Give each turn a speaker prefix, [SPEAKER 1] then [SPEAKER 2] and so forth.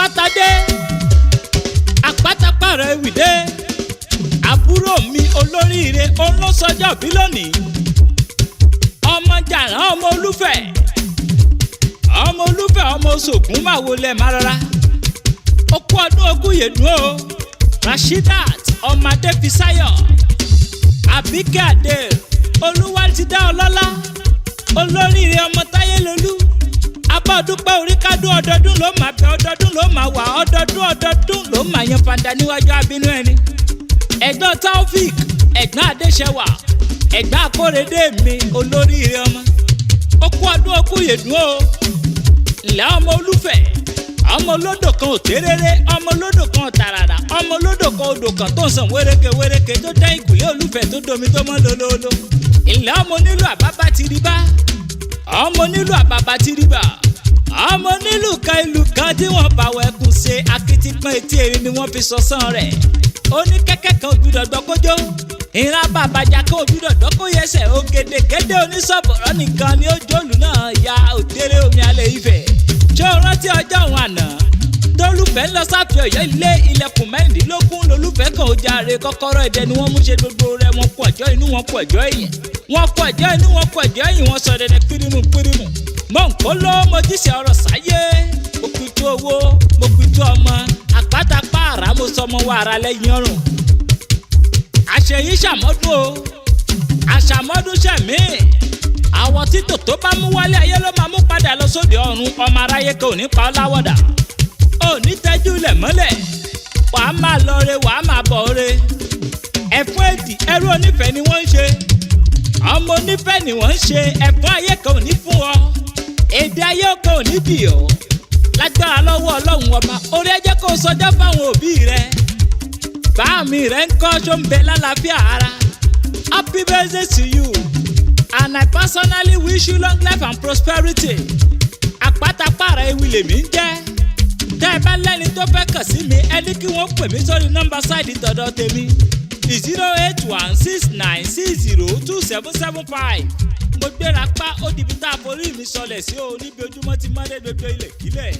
[SPEAKER 1] Àpáta dé, àpátápàrọ̀ ewì dé. Àbúrò mi olóríire, òun ló sọjọ́ bí lónìí. Ọmọ jàrá, ọmọ olúfẹ̀, ọmọ olúfẹ̀, ọmọ sògùn máa wọlé má rárá. Ó kú ọdún ogún yèdùn o. Rashidat ọmọdé Fisáyọ̀, Àbíkẹ́ Adé, Olúwa ti dá ọlọ́lá. Olóríire ọmọ Táyé Lolú, abọ́dúpẹ́ orí kádùn. Ọdọọdún ló máa bẹ, ọdọọdún ló máa wà, ọdọọdún ọdọọdún ló máa yan fanda níwájú abínú ẹni. Ẹ̀gbọ́n Taofik, ẹ̀gbọ́n Adéṣẹwà, ẹ̀gbọ́n Akóredé mi, olóríire ọmọ, ó kú ọdún okú yèdùn o. Ǹlẹ́ ọmọ olúfẹ̀, ọmọ olódò kan ò téréré, ọmọ olódò kan ò tàràrà, ọmọ olódò kan, odò kan tó ń sàn wéréke wéréke, tó dẹ́ ìkùlé olúfẹ̀, tó domi tó mọ́ lólólo. Ǹlẹ́ ọmọ onílù àbábá ti rí bá, ọmọ onílù àbàbà ti rí bá, ọmọ onílù kan, ìlú kan tí wọ́n bá wẹ̀kùn ṣe akitipan, etí erin ni wọ́n fi sọsán rẹ̀. Ó ní kẹ́kẹ́ kan ògbúdọ̀ gbọ́kójó, ìran bàbàjà kan ògbúdọ̀ dọ́kóyẹsẹ̀, ògèdègèdè onísọ̀bọ̀rọ̀ nìkan ni ó jólù náà ya òdèrè omi alẹ́ Ifẹ̀. Ṣé o rántí ọjọ́ òun àná tólùfẹ́ ń lọ sáfì Ọ̀yọ́ ilé? Ilẹ̀kùn 16 lolúfẹ́ kan ó jàre. Kọ́kọ́rọ́ ẹ̀dẹ ni wọ́n mú ṣe gbogbo rẹ̀. Wọ́n kú ọjọ́ inú, wọn kú ọjọ́ ẹ̀yìn, wọ́n kú ọjọ́ inú, wọn kú ọjọ́ ẹ̀yìn, wọ́n sọ dẹdẹ pírímù pírímù. Mọ̀ ń kó ló mo jíṣẹ́ ọ̀rọ̀ sáyé. Mo pitú owó, mo pitú ọmọ àpáta pààrà, mo sọmọ wàrà lẹ́yìn ọrùn. Àṣeyí ṣàmọ́dún o, àṣàmọ́dún ṣẹ̀mí. Àwọ̀ títò tó bá mú wálé ayé ló máa mú padà lọ sóde ọ̀run. Ọmọ aráyé kan ò ní pa ọ́ láwọ̀dà, ò ní tẹ́jú lẹ̀ mọ́lẹ̀. Wàá máa lọ re, wàá máa bọ̀ re. Ẹ̀fún èdì, ẹrú onífẹ̀ẹ́ ni wọ́n ń ṣe, ọmọ onífẹ̀ẹ́ ni wọ́n ń ṣe. Ẹ̀fún ayé kan ò ní fún ọ, èdè ayé kan ò ní dì ọ́. Lágbára lọ́wọ́ Ọlọ́run Ọba, orí ẹjẹ́ kó sọjọ́ fáwọn òbí rẹ. Báàmì rẹ ń kọ́, ṣó ń bẹ lálàáfíà ara? Happy birthday to you and I personally wish you long life and prosperity. Àpátápàrà ewì lèmi ń jẹ́. Tẹ́ ẹ bá lẹ́ni tó fẹ́ kàn sí mi, ẹni kí wọ́n pè mí sórí nọ́mbà side tọ̀dọ̀ tèmi, 08169602775. Mo gbéra pa, ó dìbí tá a forí mi sọlẹ̀ sí o, níbi ojúmọ́ ti mọ́dé gbogbo ilẹ̀ kílẹ̀.